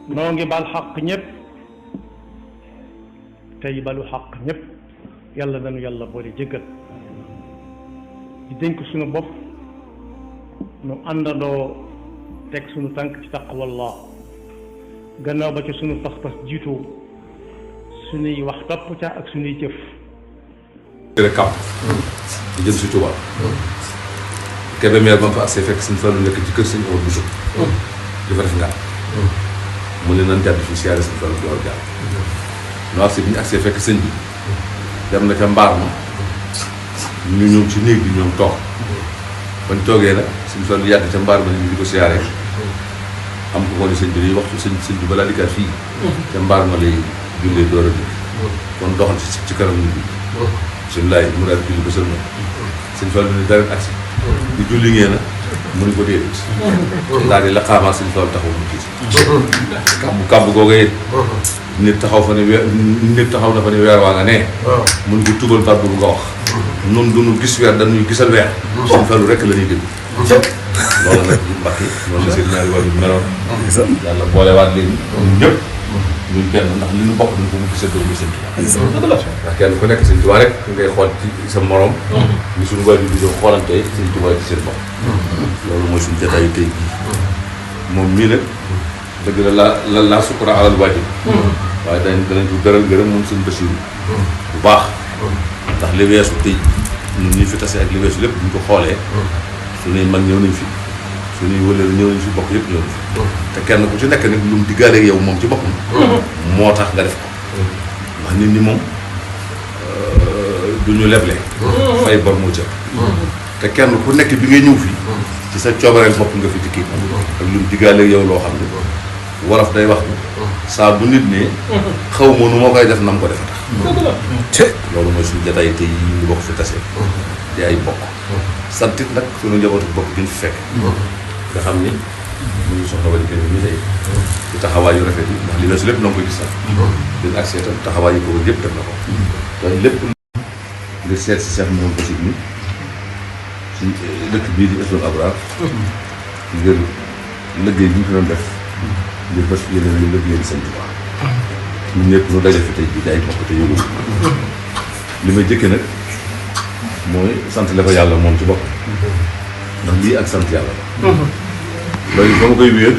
noo ngi bal xaq ñëpp tey balu xaq ñëpp yàlla nañu yàlla boole jéggal di dénk suñu bopp nu àndandoo teg suñu tànk ci taqwallah gannaaw ba ci suñu pas-pas jiitoo suñuy wax topp ca ak suñuy jëf kàpp di jëm si Tuubaa Kébémer ba mu fa agsee fekk suñu Fallu nekk ci kër sëñ Omar Bousso di fa def ngaa mu ne nan jàdd fii siyaare suñu Fallu door jàll nu agsee bi ñu agsee fekk sëñ bi dem na ca mbaar ma ñu ñëw ci néeg bi ñoom toog bañ toogee nag suñu Fallu yàgg ca mbaar ma ñu di ko siyaare am ko ko ne sëñ bi dañuy waxtu sëñ bi balaa dikkaat fii ca mbaar ma lay jullee door a dikk kon doxal ci kanam nit bi bisimilah mu daal julli ba sëlma sëñ Fallu ne dara agsi di julli ngeen a mu ni ko déedéet daal di la xaamaa sëñ Fallu taxaw mu tiit kàmb googee nit taxaw fa ne nit taxaw na fa ne weer waa nga ne mun ko tubal baat bu nga wax noonu duñu gis weer dañuy gisal weer sëñ Fallu rekk la ñuy dégg loolu nag Mbàkke loolu la seen ñaari waajur meloon yàlla boolewaat leen ñëpp ñuy benn ndax li ñu bokk dañ ko mu gisal doom bi sëñ Tuubaa ndax kenn ku nekk sëñ Tuubaa rek ngay xool ci sa morom ni suñu waajur di doon xoolantee sëñ Tuubaa ci seen bopp loolu mooy suñu jotaayu tey bii moom mii nag dëgg la laa sukkura alal waajur waaye danañ ko gëral gërëm moom suñu Basiiru bu baax ndax li weesu tey ñun ñi fi tase ak li weesu lépp bu ñu ko xoolee suñuy mag ñëw nañ fi suñuy wëleel ñëw nañ fi bokk yëpp ñëw nañ fi te kenn ku ci nekk nag lu mu diggaale ak yow moom ci boppam moo tax nga def ko ndax nit ñi moom du ñu leble fay bor moo cëpp te kenn ku nekk bi ngay ñëw fii ci sa coobareel bopp nga fi dikki ak lu mu diggaale ak yow loo xam ne wolof day wax saa bu nit ne xaw ma nu moo koy def nam ko defa tax loolu mooy suñu jataay tey yi ñu bokk fi tase di ay bokk santit nag suñu njabootu bokk gi ñu fi fekk nga xam ni mu ngi soxla wala kenn ñu tey ci taxawaay yu rafet yi ndax li weesu lépp na nga koy gis sax dina accès tam taxawaay yi ko wër yëpp def na ko te lépp ngir seet si Cheikh Mouhamadou Bachir mi ci dëkk bii di Hizbul Abraar ngir liggéey bi ñu fi doon def ngir bés yéene ñu liggéey Sëñ Tuubaa ñun ñëpp ñu daje fi tey bii di ay bokk te yëgul li may jëkke nag mooy sant la ko yàlla moom ci bopp ndax lii ak sant yàlla la loolu ba ma koy wéer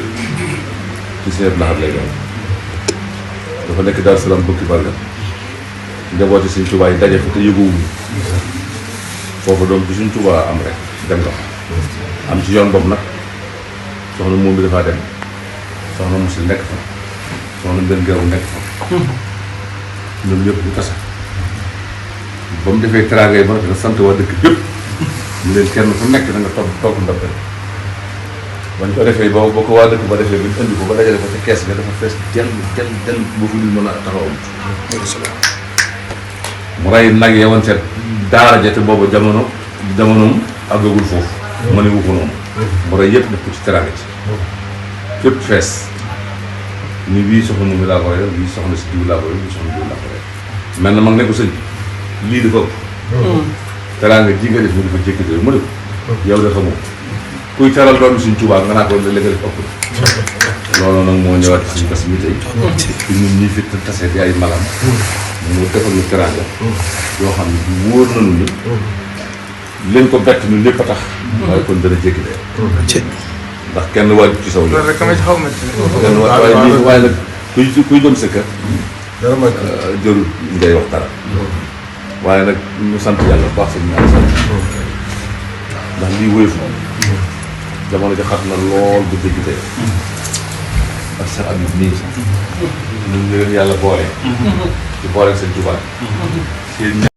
ci Sëñ Abdou Lahad lay doon dafa nekk Daaru Salaam bëkki barga njabooti Sëñ Tuubaa yi daje fa te yëguwuñu foofu doom bi Sëñ Tuubaa am rek dem nga am ci yoon boobu nag soxna moom bi dafaa dem soxna Musi nekk fa soxna Mbène Geraw nekk fa ñoom ñëpp ñu tase ba mu defee teraanga yi ba nga sant waa dëkk bépp ñu leen kenn fu nekk da nga toog ndab bañ ko defee ba ko waa dëkk ba defee ba ñu indi ko ba dajale ko ca kees ga dafa fees del boo fi ñu mën a taxawam mu rey nag yewoon seet daara ja te boobu jamonoom àggagul foofu ma ne wu ko noonu mu rey yëpp def ko ci teraanga ci fépp fees ni bii soxna moom mi laa ko rey bii soxna si diw laa ko rey bii soxna diw laa ko rey mel na mag ne ko sëñ lii dafa ëpp teraanga ji nga def mu dafa jékki mu ne ko yow de xamoo kuy teral doon Sëñ Tuubaa nga naa ko la nga def ëpp loolu nag moo ñëwaat ci suñu bés mi tey ci ñun ñii fi tase di ay malam mu defal ñu teraanga yoo xam ne du wóor nañu ni leen ko bett ñun lépp a tax waaye kon dana jékki de ndax kenn waaju ci saw loolu rek xaw ma kenn waaye nag kuy doon sa kër jërul ngay wax dara waaye nag ñu sant yàlla bu baax sëñ ñaar sant ndax lii wéyuf moom jamono ji xat na lool bu dégg tey ak Cheikh Habib nii ñun ñu leen yàlla boole ci boole sëñ Tuubaa